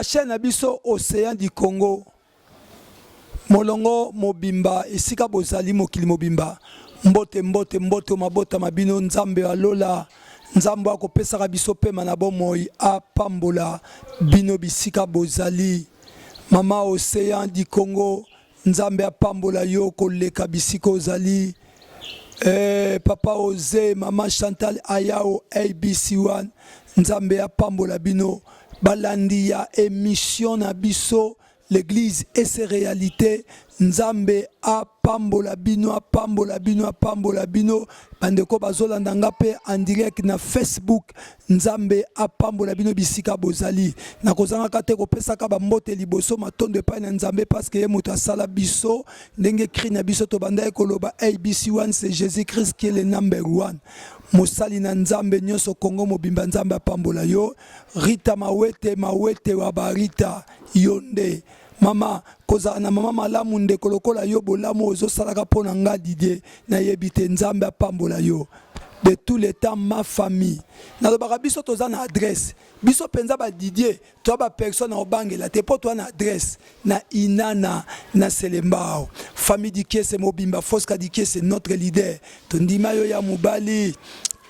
chaîne na biso Ocean du Congo, molongo mobimba esika bozali mokili mobimba, mbote mbote mbote mabota ma bino. Nzambe ya lola, Nzambe akopesaka biso pema na bomoi, apambola bino bisika bozali. Mama Ocean du Congo, Nzambe apambola yo koleka bisika ozali. Papa Oze, Mama Chantal Ayao, ABC1, Nzambe apambola bino. Balandi ya émission na biso L'église et ses réalités, Nzambe apambola bino, apambola bino, apambola bino. Bandeko bazolanda nga pe en direct na Facebook, Nzambe apambola bino bisika bozali. Nakozangaka te kopesaka bambote liboso matondo epai na Nzambe, parce que ye moto asala biso ndenge cri na biso tobandaki koloba ABC1, c'est Jésus-Christ qui est le number one. Mosali na Nzambe nyonso Congo mobimba, Nzambe apambola yo. Rita Mawete, Mawete wa Barita, yo nde mama kozala na mama malamu, ndeko lokola yo, bolamu ozosalaka mpo na nga Didier, nayebi te. Nzambe apambola yo de tous les temps. Ma famille, nalobaka biso toza na adresse, biso mpenza badidier toa bapersone na obangela te mpo toa na adresse na Inana na Selembao. Famille Dikiese mobimba, Fosca Dikiese notre leader, tondima yo ya mobali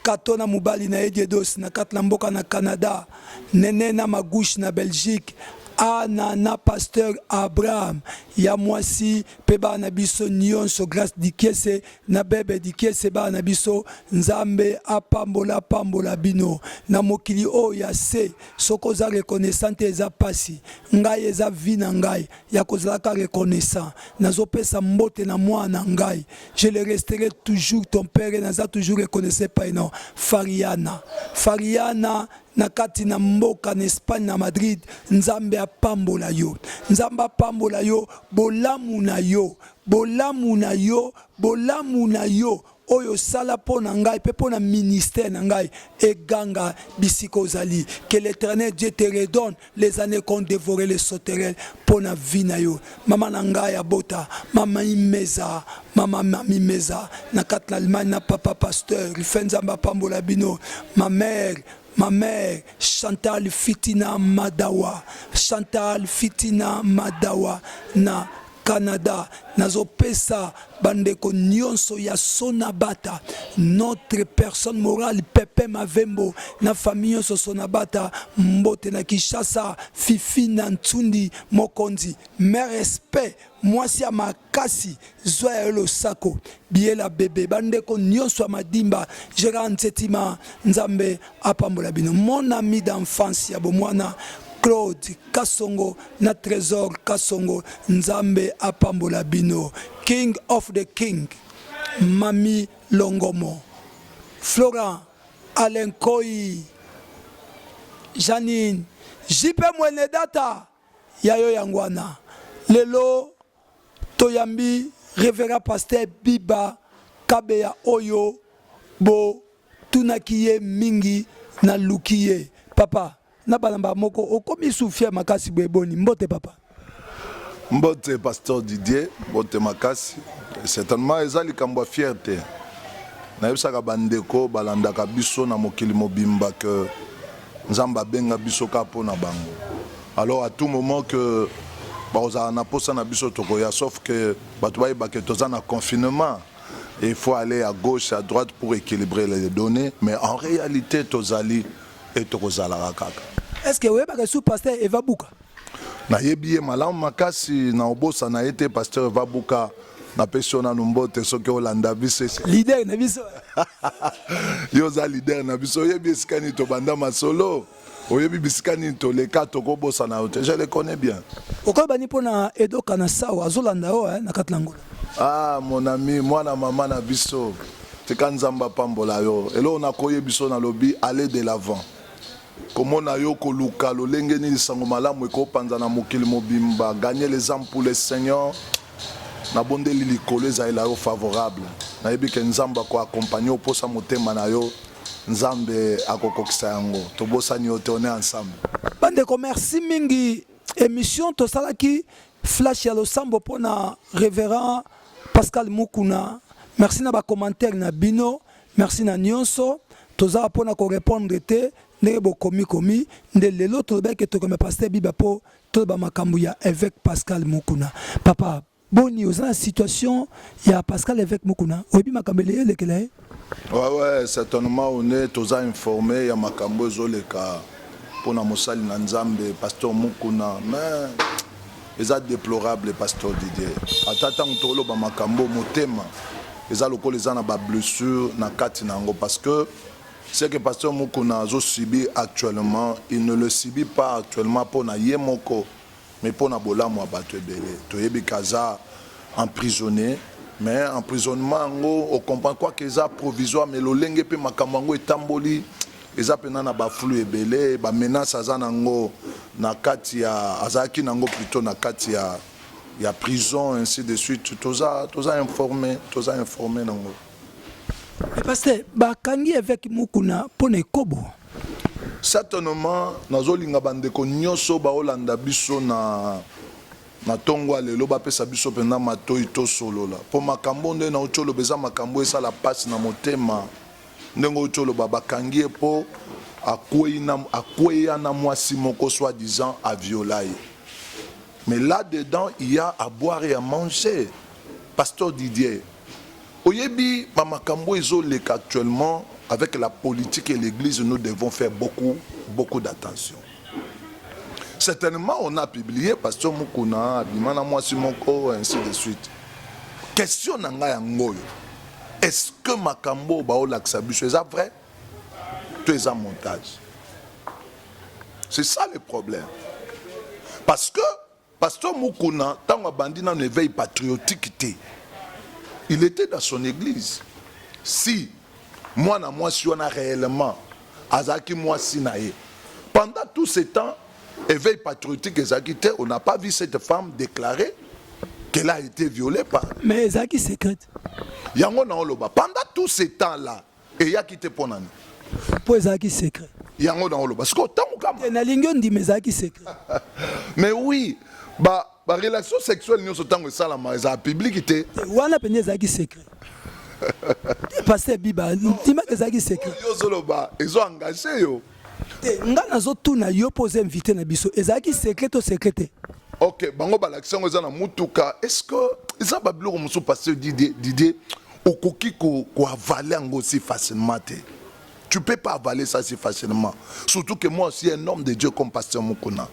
Kato na mobali na ye Diedos na kati na mboka na Canada, Nene na Magouche na Belgique, Ana na pasteur Abraham ya mwasi mpe bana na biso nyonso, Grace Dikiese na Bebe Dikiese, bana na biso, Nzambe apambola apambola bino na mokili oyo ya se. Soki oza reconnaissant te, eza pasi. Ngai eza vie na ngai ya kozalaka reconnaissant. Nazopesa mbote na mwana na ngai, je le resterai toujours ton père, naza toujours reconnaissant epai na Fariana, Fariana na kati na mboka na Espagne na Madrid. Nzambe apambola yo, Nzambe apambola yo, bolamu na yo, bolamu na yo, bolamu na yo oyo osala mpo na ngai mpe mpo na ministère na ngai eganga bisika ozali. Que l'Éternel Dieu te redonne les années qu'ont dévoré les sauterelles mpo na vie na yo. Mama na ngai abota mama Imeza, mama Mami Meza na kati na Allemagne na papa pasteur Rife, Nzambe apambola bino. Ma mère, ma mère Chantal Fitina Madawa, Chantal Fitina Madawa na Canada. Nazopesa bandeko nyonso ya Sonabata, notre personne morale Pepe Mavembo na famille nyonso Sonabata mbote. Na Kinshasa, Fifi na Ntsundi mokonzi, mes respect, mwasi ya makasi, zwa ya yo losako biela bebe. Bandeko nyonso ya Madimba, Gérard Nzetima, Nzambe apambola bino. Mon ami d'enfance ya bomwana, Claude Kasongo na Trésor Kasongo, Nzambe apambola bino. King of the king, Mami Longomo, Florent Alain Koi, Janine JP Mwenedata ya yo yango wana. Lelo toyambi révérend pasteur Biba Kabeya oyo botunaki ye mingi, naluki ye papa na balamba moko okomi sufia makasi boye. Boni, mbote papa. Mbote pasteur Didier, mbote makasi. Certainement eza likambo ya fierté. Nayebisaka bandeko balandaka biso na mokili mobimba ke Nzambe abenga biso kaka mpo na bango. Alors à tout moment que bakozala na posa na biso, tokoya, sauf que bato bayeba ke toza na confinement et il faut aller à gauche, à droite pour équilibrer les données, mais en réalité tozali et tokozalaka kaka. Est ce que oyebaka su pasteur Eva Buka? Nayebi ye malamu makasi, na obosana ye te. Pasteur Eva Buka, napesi yo nanu mbote soki olanda biso. Leader na biso. Yo oza leader na biso, oyebi esika nini tobanda masolo, oyebi bisika nini toleka, tokobosana yo te, je le connais bien. Okoyeba ni mpona Edoka na Sawa, azolanda yo na kati na Ngola. Ah, mon ami, mwana mama na biso, tika Nzambe apambola yo. Eloko nakoyebi biso, nalobi aller de l'avant. Komona yo koluka lolenge nini sango malamu ekopanza na mokili mobimba, gagner les âmes pour le Seigneur, nabondeli likolo ezalela yo favorable. Nayebi ke Nzambe akoaccompagne oposa motema na yo, Nzambe akokokisa yango. Tobosani yo te, on est ensemble. Bandeko, merci mingi. Émission tosalaki flash ya losambo mpona révérend Pascal Mukuna. Merci na bacommentaire na bino, merci na nyonso. Toza mpona korépondre te. Ndenge bokomi komi nde lelo tolobaki ke tokoma pasteur Biba po toloba makambo ya eveque Pascal Mukuna. Papa boni oza na situation ya Pascal eveque Mukuna oyebi makambo elekela ye? Ouais ouais certainement on est toza informe ya makambo ezoleka pona mosali na Nzambe pasteur Mukuna mais eza deplorable pasteur Didier ata tango toloba makambo motema eza lokola eza na ba blessure na kati na yango parce que Ce que pasteur Mukuna azo subir actuellement, il ne le subit pas actuellement pona ye moko, mais pona bolamu ya batu ebele. Toyebi que aza emprisonné, mais emprisonnement yango o comprendre quoi que eza provisoire, mais lolenge pe makambo yango etamboli eza pena na ba flou ebele, ba menaces aza nango na kati ya azalaki nango plutot na kati ya ya prison ainsi de suite. Toza toza informé, toza informé nango. Mais pasteur, bakangi évêque Mukuna pona ekobo. Certainement, nazolinga bandeko nyonso baolanda biso na na ntongo ya lelo bapesa biso mpenza matoi tosolola mpo makambo nde nauti oloba eza makambo esala mpasi na motema ndenge outi oloba bakangi ye mpo akweya na mwasi moko soit disant aviola ye. Mais là dedans il y a à boire et à manger. Pasteur Didier, oyebi ba makambo ezo leka actuellement avec la politique et l'église, nous devons faire beaucoup beaucoup d'attention. Certainement on a publié Pasteur Mukuna abima na mwasi moko ainsi de suite. Question na ngai yango oyo, est-ce que makambo baolakisa biso eza vrai to eza montage? C'est ça le problème. Parce que Pasteur Mukuna, tango abandi nano éveil patriotique te, il était dans son église. Si mwana mwasi wana réellement azalaki mwasi na ye, pendant tout ce temps éveil patriotique ezalaki te, on n'a pas vu cette femme déclarer qu'elle a été violée par. Mais ezalaki secrète. Yango na oloba pendant tout ce temps là Eyaki te pona nini? Po ezalaki secret. Yango na oloba. Sikoyo tango kama. Te nalingi ondima ezalaki secret. Mais oui, ba ba relation sexuelle nyoso tango esalama ezala public te. Te wana penza ezalaki secret. Te pasteur Biba, ndima ke ezalaki secret. Yo ozoloba ezo engage yo. Te nga nazo tuna yo po oza invité na biso ezalaki secret to secret te? Ok, bango balakisi yango eza na mutuka. Est-ce que eza ba biloko mosusu pasteur Didier Didier okoki ko ko avaler yango si facilement te? Tu peux pas avaler ça si facilement. Surtout que moi aussi un homme de Dieu comme pasteur Mukuna.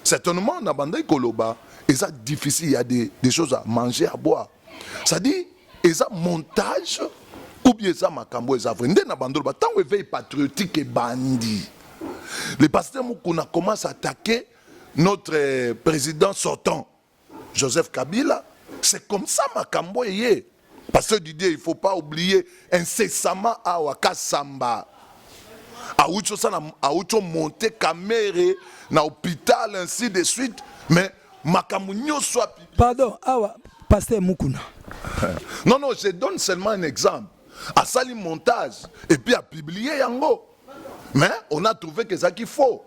Certainement na bandaki koloba eza difficile, il y a des choses à manger, à boire. C'est-à-dire eza montage ou bien eza makambo eza vrai. Nde na bandolo ba tango éveil patriotique ebandi. Le pasteur Mukuna commence à attaquer notre président sortant Joseph Kabila. C'est comme ça makambo eye. Pasteur Didier, il faut pas oublier incessamment awa Kasamba. Awuti osala, awuti monter Kamere na hôpital ainsi de suite, mais makambo nyonso api. Pardon, awa pasteur Mukuna. Non non, je donne seulement un exemple. Asali montage et puis a publié yango. Mais on a trouvé que ça qui faux.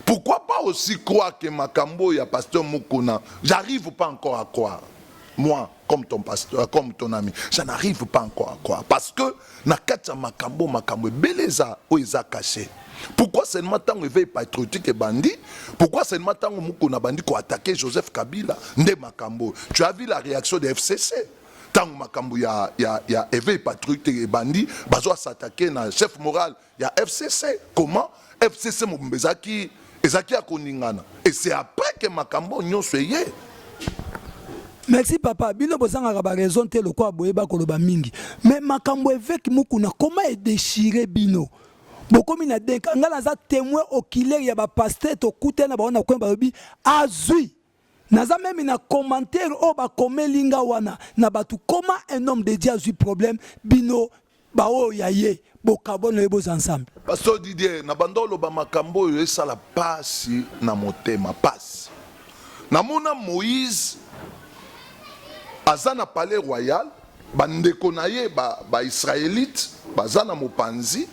Pourquoi pas aussi croire que makambo ya pasteur Mukuna, j'arrive pas encore à croire. Moi, comme ton pasteur, comme ton ami, je n'arrive pas encore à croire parce que na kati ya makambo makambo ebele eza oyo eza caché. Pourquoi seulement tango éveil patriotique ebandi? Pourquoi seulement tango Mukuna bandi ko attaquer Joseph Kabila nde makambo? Tu as vu la réaction de FCC? Tango makambo ya ya ya éveil patriotique ebandi, bazo s'attaquer na chef moral ya FCC. Comment FCC mobimba ezalaki ezalaki ya koningana et c'est après que makambo nyonso eye. Merci papa, bino bozangaka ba raison te lokola boyeba koloba mingi. Mais makambo évêque Mukuna comment e déchirer bino? Bokomi na denka nga naza témoin oculaire ya ba pasteur tokutana bango na coin balobi azui. Naza meme na commentaire oyo bakomeli nga wana na batu comment un homme de Dieu azui problème bino ba oyo ya ye bokabwana ye boza ensemble. Pasteur Didier, na banda oloba makambo oyo esala pasi na motema, pasi. Namona Moïse aza na palais royal, ba ndeko na ye ba, ba israélites baza na mopanzi,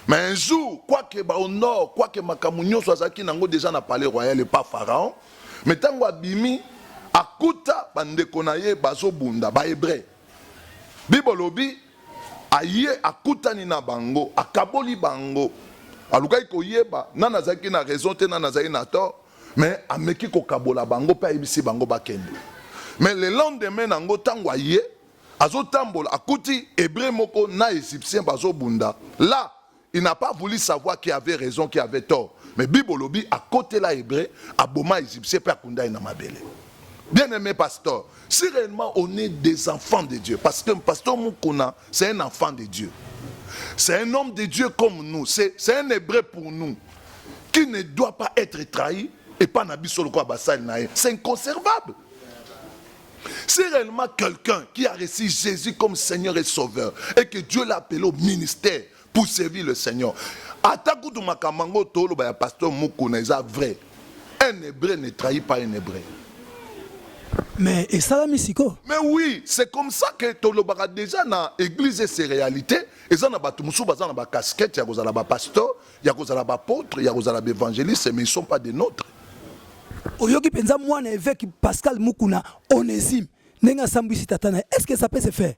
mais un jour, quoique ba au nord, quoique makambo nyonso azalaki nango déjà na palais royal et pas Pharaon, mais tango abimi akuta ba ndeko na ye bazobunda, ba hébreux. Bible olobi aye akutani na bango, akaboli bango. Alukaki koyeba nani azalaki na raison te, nani azalaki na tort, mais ameki kokabola bango mpe ayebisi bango bakende. Mais le lendemain nango, ntango aye azotambola, akuti Hébreu moko na Égyptien bazobunda. Là, il n'a pas voulu savoir qui avait raison, qui avait tort, mais Bible olobi akotela Hébreu, aboma Égyptien mpe akunda ye na mabele. Bien-aimé pasteur, si réellement on est des enfants de Dieu, parce que pasteur Mukuna, c'est un enfant de Dieu, c'est un homme de Dieu comme nous, c'est un Hébreu pour nous qui ne doit pas être trahi et pas na biso lokola basali na ye. C'est inconcevable. Si réellement quelqu'un qui a reçu Jésus comme Seigneur et Sauveur et que Dieu l'a appelé au ministère pour servir le Seigneur, ata kutu makambo yango toloba ya pasteur Mukuna eza vrai, un Hébreu ne trahit pas un Hébreu. Mais esalami sikoyo. Mais oui, c'est comme ça que tolobaka déjà na église et ses réalités. Eza na bato mosusu baza na bacasquette ya kozala bapasteur, ya kozala baapôtre, ya kozala baévangéliste, mais ils sont pas des nôtres. Oyoki mpenza mwana évêque Pascal Mukuna Onésime ndenge asambwisi tata na ye. Est ce que ça peut se faire?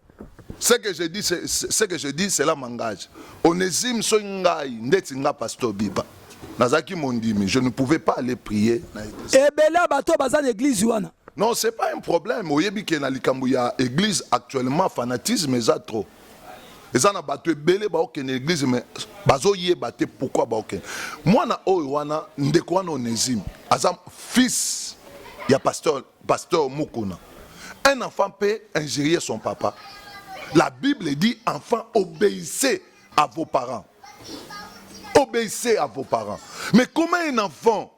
Ce que je dis, ce que je dis, cela m'engage. Onésime, soki ngai ndeti nga pasteur Biba nazalaki mondimi, je ne pouvais pas aller prier na église. Ebele ya bato oyo baza na église wana. Non, c'est pas un problème. Oyebi ke na likambo ya église actuellement, fanatisme eza trop. Eza na bato ebele baokende église, mais bazoyeba te pourquoi baokende. Mwana oyo wana, ndeko wana Onésime, aza fils ya pasteur Mukuna. Un enfant peut injurier son papa? La Bible dit: enfant, obéissez à vos parents, obéissez à vos parents. Mais comment un enfant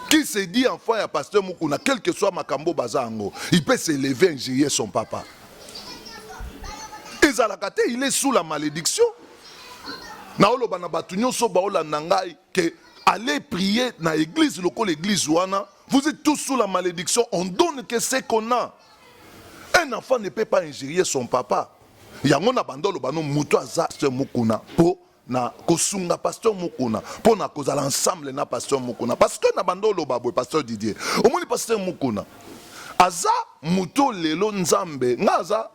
qui se dit enfant ya pasteur Mukuna, quel que soit makambo baza yango, il peut se lever, injurier son papa? Ezalaka te. Il est sous la malédiction. Naoloba na bato nyonso baolanda ngai ke aller prier na église lokola église wana, vous êtes tous sous la malédiction. On donne que ce qu'on a. Un enfant ne peut pas injurier son papa. Yango na bando oloba no moto aza pasteur Mukuna mpo na kosunga pasteur Mukuna, mpo na kozala ensemble na pasteur Mukuna, parce que na bando oloba boye, pasteur Didier, omoni pasteur Mukuna aza moto lelo Nzambe. Nga aza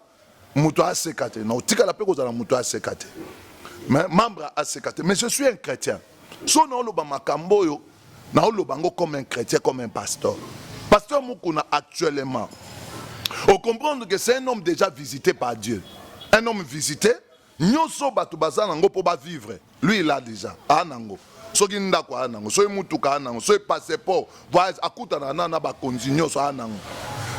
moto aseka te, na otikala mpe kozala moto aseka te, mais membre aseka te, mais je suis un chrétien. So naoloba makambo oyo, naoloba yango comme un chrétien, comme un pasteur. Pasteur Mukuna actuellement, on comprendre que c'est un homme déjà visité par Dieu, un homme visité. Nyonso bato baza nango mpo bavivre, lui il a déjà. Aa nango, soki ndako aa nango, soki mutuka aa nango, soki passeport voyage, akutana na bakonzi nyonso aa nango.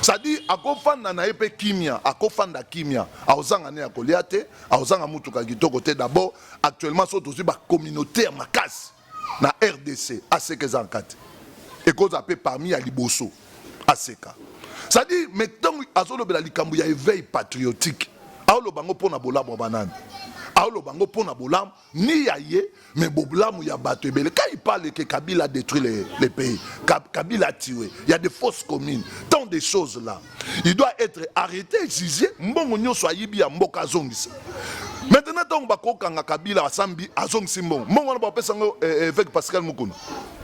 C'est-à-dire akofanda na ye mpe kimia, akofanda kimia, akozanga ne ya kolia te, akozanga mutuka kitoko te. D'abord, actuellement, so tozwi bacommunauté ya makasi na RDC, aseka eza na kati, ekozala mpe parmi ya liboso aseka. C'est-à-dire, mais ntango azolobela likambo ya éveil patriotique, aoloba yango mpo na bolamu ya banani? Aoloba yango mpo na bolamu ni ya ye, mais bolamu ya bato ebele. Quand il parle que Kabila a détruit les pays, Kabila a tué, il y a des fausses communes, tant de choses là, il doit être arrêté, jugé. Mbongo nyonso ayibi ya mboka, azongisa. Maintenant, ntango bakokanga Kabila, asambi, azongisi mbongo, mbongo wana bapesa yango évêque Pascal Mukuna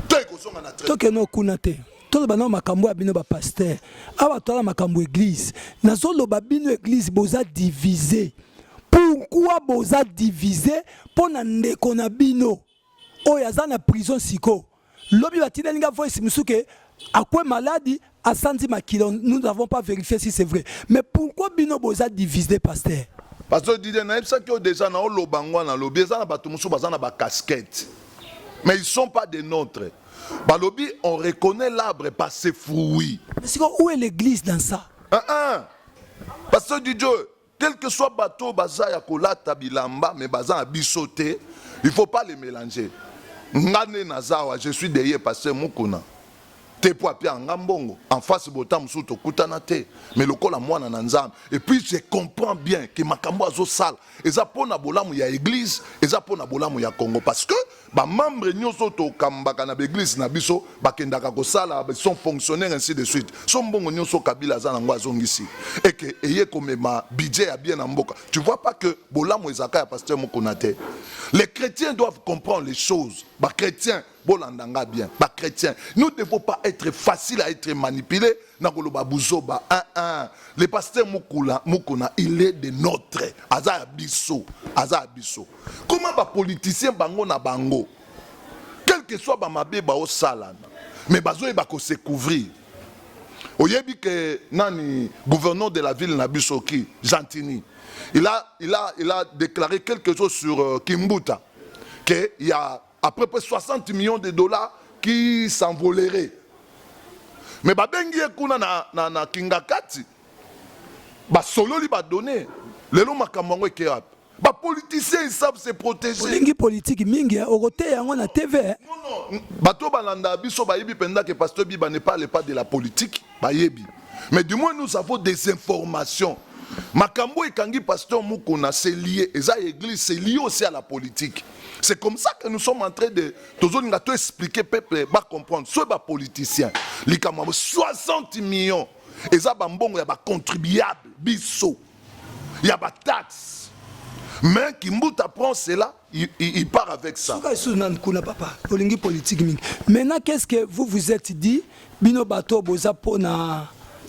to ekozonga na trésor? Tokende okuna te. Toloba nao makambo ya bino bapasteur awa. Toala makambo église. Nazoloba bino église boza divise. Pourquoi boza divise? Mpo na ndeko na bino oyo aza na prison sikoyo. Lobi batindeli nga voice mosusu ke akwe maladi, asanzi makila. Nous n'avons pas vérifié si c'est vrai, mais pourquoi bino boza divise, pasteur? Pasteur Didier, nayebisaki oyo déjà, naoloba ngo wana. Nalobi eza na bato mosusu baza na bacasquette, mais ils sont pas des nôtres. Balobi on reconnaît l'arbre par ses fruits. Mais sikoyo, où est l'église dans ça? Un, un. Pasteur Didier, quel que soit bato baza ya kolata bilamba, mais baza na biso te, il faut pas les mélanger. Nga nde naza awa, je suis derrière pasteur Mukuna te po apia nga mbongo en face. Bota mosusu tokutana te, mais lokola mwana na Nzambe. Et puis je comprends bien ke makambo azosala eza mpo na bolamu ya église, eza mpo na bolamu ya Congo, parce que bamembre nyonso tokambaka na baeglise na biso bakendaka kosala, sont fonctionnaire, ainsi de suite. So mbongo nyonso Kabila aza nango azongisi, eke eye komema budget ya bien na mboka. Tu vois pas que bolamu ezalaka ya pasteur Mokuna te? Les chrétiens doivent comprendre les choses. Bachrétien, bolanda nga bien, bachrétien, nous ne devons pas être facile à être manipulé na koloba buzoba. 1 1 Le pasteur Mukula, Mukuna, il est de notre, aza ya biso, aza ya biso. Comment bapoliticien bango na bango Quel que soit ba mabe baosalana, mais bazoyeba ko se couvrir. Oyebi ke nani gouverneur de la ville na biso ki Gentini, il a déclaré quelque chose sur Kimbuta, que il y a à peu près 60 millions de dollars qui s'envoleraient. Mais babengi ye kuna na Kingakati, basololi, badonné. Lelo makambo yango eke wapi? Bapoliticiens, ils savent se protéger. Olingi politike mingi, eh, okoteya yango na TV, eh. Non, non. Bato balanda biso bayebi mpenza ke pasteur Biba ne parle pas de la politique, bayebi. Mais du moins nous avons des informations. Makambo ekangi pasteur Mukuna, c'est lié, eza église, c'est lié aussi à la politique. C'est comme ça que nous sommes en train de tozolinga to expliquer peuple ba comprendre. Soki ba politicien, likambo yango 60 millions eza bambongo ya bacontribuable biso, ya bataxe. Mais Kimbuta prend cela, il part avec ça. Suka lisusu nanu kuna, papa, olingi politique mingi. Maintenant, qu'est-ce que vous vous êtes dit, bino bato boza mpona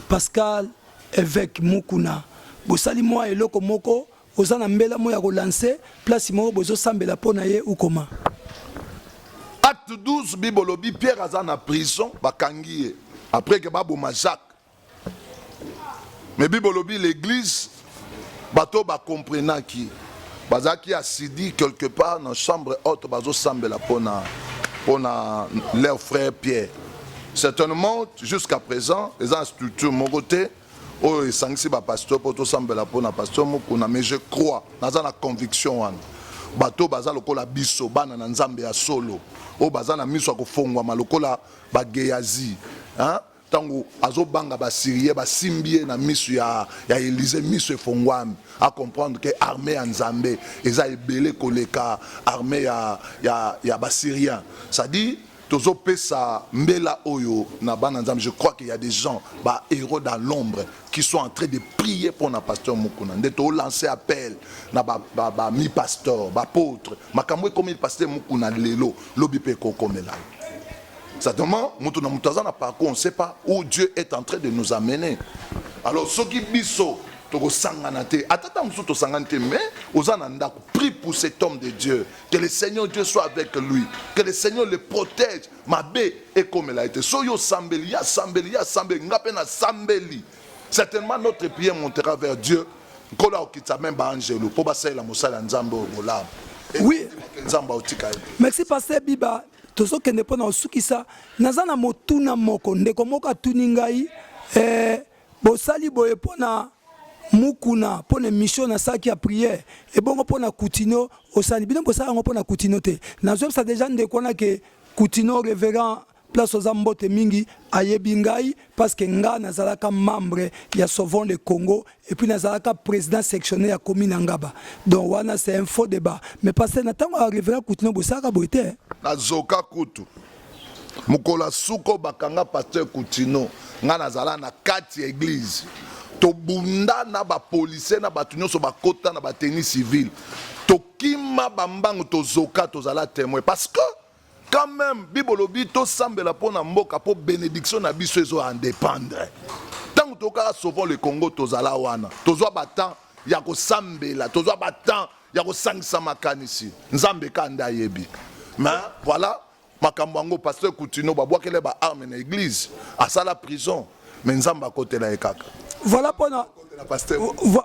Pascal évêque Mukuna? Bosali mwa eloko moko, oza na mbela mo ya kolancer place moko bozosambela mpo na ye ou comment? Acte 12, Bible olobi Pierre aza na prison, bakangi ye après ke baboma Jacques. Mais Bible olobi l'église, bato bakomprenaki, bazalaki asidi quelque part na chambre haute, bazosambela mpona leur frère Pierre. Certainement jusqu'à présent eza na structure moko te oyo esangisi bapasteur mpo tosambela mpona pasteur Mokuna. Mais je crois, naza na conviction wana, bato baza lokola biso, bana na Nzambe ya solo, oyo baza na miso ya kofongwama lokola bageyazi, hein? Ntango azobanga basyrie, basimbi ye na miso ya Élysée, miso efongwami, acomprendre ke armée ya Nzambe eza ebele koleka armée ya basyrien. C'est-à-dire tozopesa mbela oyo na bana Nzambe. Je crois qu'il y a des gens, ba héros dans l'ombre, qui sont en train de prier pour na pasteur Mukuna. Nde tolancer appel na ba mi pasteur, baapôtre. Makambo ekomi pasteur Mukuna lelo, lobi mpe ekokomela. Certainement moto na moto aza na parcours, on ne sait pas où Dieu est en train de nous amener. Alors soki biso tokosangana te, ata ntango mosusu tosangani te, mais oza na ndako, prie pour cet homme de Dieu, que le Seigneur Dieu soit avec lui, que le Seigneur le protège, mabe ekomela ye te. Soki osambeli, ya sambeli, ya sambeli, nga mpe nasambeli, certainement notre prière montera vers Dieu. Nkolo akokitisa même baangelo mpo basalela mosala ya Nzambe oyo bolamu. Nzambe aotika ye. Merci, pasteur Biba. Tozokende mpo na kosukisa. Naza na motuna moko. Ndeko moko atuni ngai, bosali boye mpo na Mukuna, mpo na émission nasalaki ya prière, ebongo mpo na Kutino osali? Bino bosala yango mpo na Kutino te. Nazoyebisa déjà ndeko wana ke Kutino, révérend, place oza, mbote mingi. Ayebi ngai parce que nga nazalaka membre ya Sauvons le Congo et puis nazalaka président sectionnaire ya commune ya Ngaba. Donc wana c'est un faux débat. Mais parce que na ntango ya révérend Kutino, bosalaka boye te. Nazoka kutu mokolo ya suka bakanga pasteur Kutino, ngai nazala na kati ya église. Tobunda na bapolisier na bato nyonso bakota na batenue civile, tokima bambangu, tozoka, tozala témoin, parce que quand même Bible olobi tosambela mpo na mboka, mpo bénédiction na biso ezo en dépendre. Ntango tokaka Sauvons le Congo, tozala wana, tozwa batemps ya kosambela, tozwa batemps ya kosangisa makanisi. Nzambe ka nde ayebi. Mais voilà, makambo yango, pasteur Kutino babwakele baarme na église, asala prison, mais Nzambe akotela ye kaka. Voilà mpona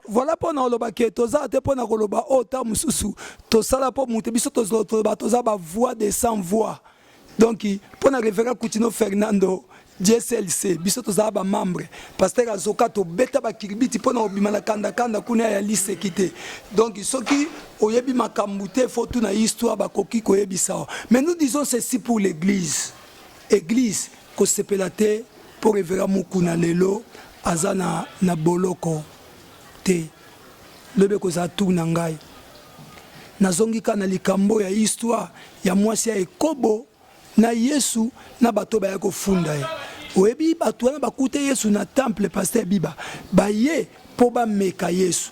voilà mpona olobaki toza te mpona koloba oyo ta mosusu tosala mpo moto biso toloba toza bavoix de sans voix. Donc mpona révérend Kutino Fernando DSLC, biso tozala bamembre. Pasteur azoka, tobeta bakiribiti mpona kobima na kandakanda kuna ya liseki te. Donc soki oyebi makambo te, faut tuna histoire, bakoki koyebisa. Mais nous disons ceci pour l'église: église kosepela te mpo révérend Mukuna lelo aza na boloko te. Lobi ekozala tour na ngai. Nazongi kaka na likambo ya histoire ya mwasi ya ekobo na Yesu na bato baya kofunda ye. Oyebi, bato wana bakute Yesu na temple. Pasteur Biba, baye mpo bameka Yesu.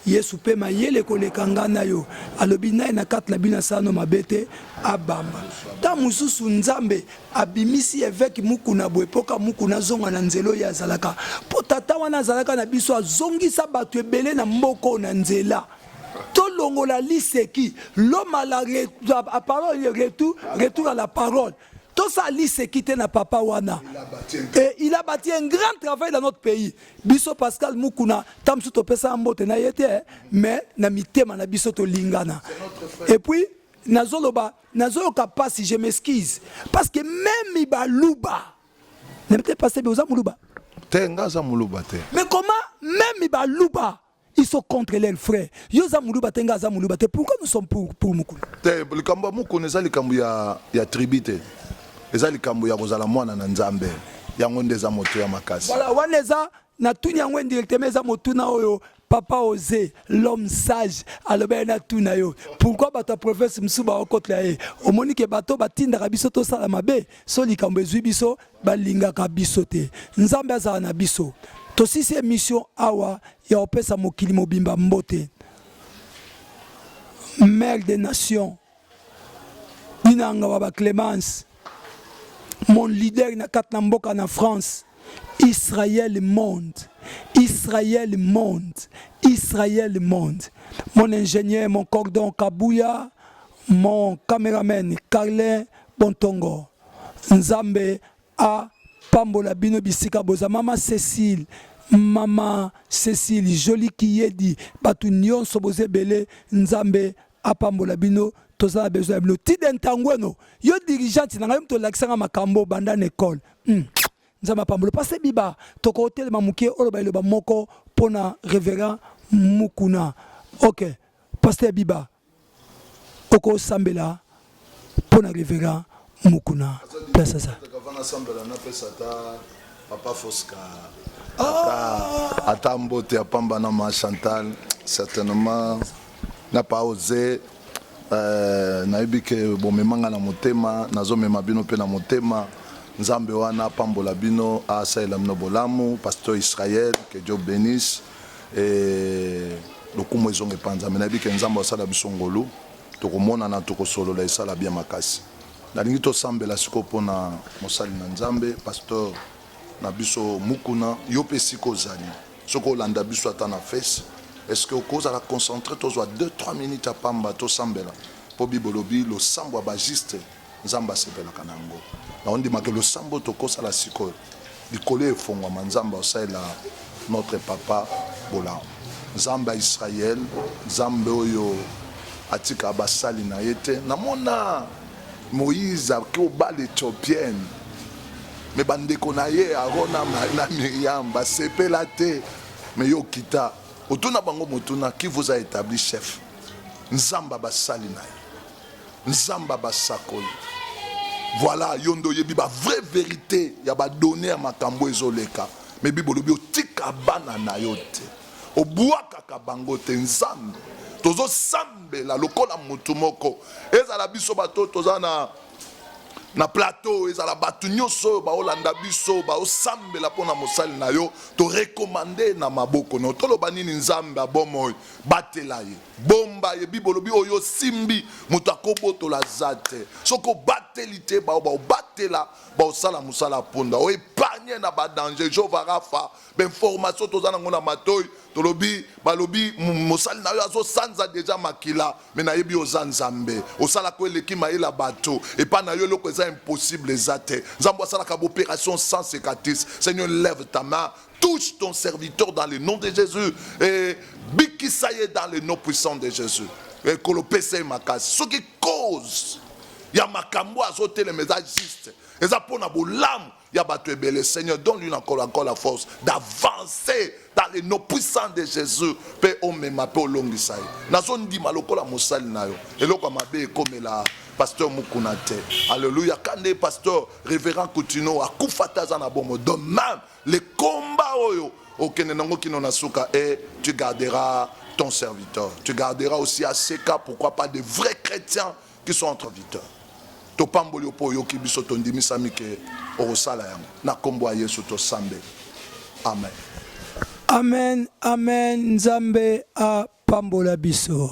Yesu mpe mayele koleka nga na yo, alobi naye na kati na bino asala no mabe te, abamba. Ntango mosusu Nzambe abimisi évêque Mukuna boye mpoka Mukuna azonga na nzela oyo azalaka, mpo tata wana azalaka na biso, azongisa bato ebele na mboka oyo na nzela. Tolongola liseki, l'homme à la parole, retour, retour à la parole. Tosala liseki te na papa wana. Et il a bâti un grand travail dans notre pays. Biso Pascal Mukuna, ntango mosusu topesa mbote na ye te, mais na mitema na biso tolingana. Et puis nazoloba, nazoyoka pasi, je m'excuse parce que même baluba, nayebi te, pasteur, oza moluba? Te, nga aza moluba te. Mais comment même baluba, ils sont contre leurs frères? Yo oza moluba te, nga aza moluba te, pourquoi nous sommes pour Mukuna? Te, likambo ya Mukuna eza likambo ya tribu te, eza likambo ya kozala mwana na Nzambe. Yango nde eza moto ya makasi. Voilà, wana eza natuni yango indirectement, eza motuna oyo papa Ose, l'homme sage, alobi ye natuna yo: pourquoi bato ya province mosusu baokotela ye? Omoni ke bato batindaka biso tosala mabe, so likambo ezwi biso, balingaka biso te. Nzambe azala na biso. Tosisi émission awa ya kopesa mokili mobimba mbote. Mère des nations, Dinanga wa Baclémence, mon leader na kati na mboka na France, Israël monde, Israël monde, Israël monde, mon ingénieur, mon cordon Kabuya, mon caméraman Carlin Bontongo, Nzambe a pambola bino bisika boza. Mama Cécile, mama Cécile Joli Kiyedi, bato nyonso boza ebele, Nzambe apambola bino. Toza na besoin ya bino. Tide ntango eno yo dirigeante na ngai, yo moto olakisanga makambo banda na école. Nzambe apambola. Pase biba tokotelema moke, oloba eloba moko mpona révérend Mukuna. Ok, pasteur Biba, okosambela mpona révérend Mukuna, place aza. Nasambela, napesa ata papa Fosca ata mbote ya pamba na ma Chantal, certainement na pa Ose. Nayebi ke bomemanga na motema, nazomema bino mpe na motema. Nzambe wana apambola bino, asalela bino bolamu. Pasteur Israël, que Dieu bénisse. E lokumu ezonga epa Nzambe. Nayebi ke Nzambe asala biso ngolu, tokomonana, tokosolola, esala bien makasi. Nalingi tosambela sikoyo mpona mosali na Nzambe, pasteur na biso Mukuna. Yo mpe esika ozali, soki olanda biso ata na face, est ce que okozala concentré? Tozwa 2 3 minutes ya pamba, tosambela, mpo Bible olobi losambo ya bajuste, Nzambe asepelaka na yango. Naondimaka losambo tokosala sikoyo, likolo efongwama, Nzambe asalela notre papa bolamu. Nzambe ya Israel, Nzambe oyo atika basali na ye te. Namona Moïse aki obala Éthiopienne, mais bandeko na ye Aron na Miriam basepela te. Mais yo okita, otuna bango motuna: "Qui vous a établi chef?" Nzambe basali na ye, Nzambe basakoli, voilà, yo nde oyebi bavrai vérité ya badonnées ya makambo ezoleka. Mais Bible olobi otika bana na yo te, obwakaka bango te. Nzambe, tozosambela lokola motu moko, ezala biso bato toza na plateau, ezala bato nyonso oyo baolanda biso, baosambela mpo na mosali na yo. Torecommander na maboko na yo. Toloba nini? Nzambe abomoi, batela ye, bomba ye. Bible olobi oyo osimbi, moto akobotola aza te. Soki obateli te, bao baobatela, baosala mosala punda, oépargne na badanger. Jehova Rafa, bainformation toza nango na matoi, tolobi, balobi mosali na yo azosanza déjà makila. Mais nayebi oza Nzambe, osalaka oyo eleki mayela bato. Epai na yo eloko eza impossible eza te. Nzambe asalaka baopération sans cicatrice. Seigneur, lève ta main, touche ton serviteur dans le nom de Jésus et bikisa ye dans le nom puissant de Jésus. Ekolo, pesa ye makasi. Soki cause ya makambo azotelema eza juste, eza mpona bolamu ya bato ebele, Seigneur, donne-lui encore, encore la force d'avancer dans le nom puissant de Jésus. Mpe omema mpe olongisa ye. Nazondima lokola mosali na yo, eloko ya mabe ekomela pasteur Mukuna te. Alléluia. Kande pasteur révérend Kutino akufa te, aza na bomo. De même, le combat oyo okende nango kino na suka, et tu garderas ton serviteur, tu garderas aussi à ces cas, pourquoi pas, de vrais chrétiens qui sont entre viteurs. Topamboli yo mpo oyoki biso, tondimisami ke okosala yango. Na nkombo ya Yesu tosambeli, amen. Amen, amen. Nzambe apambola biso.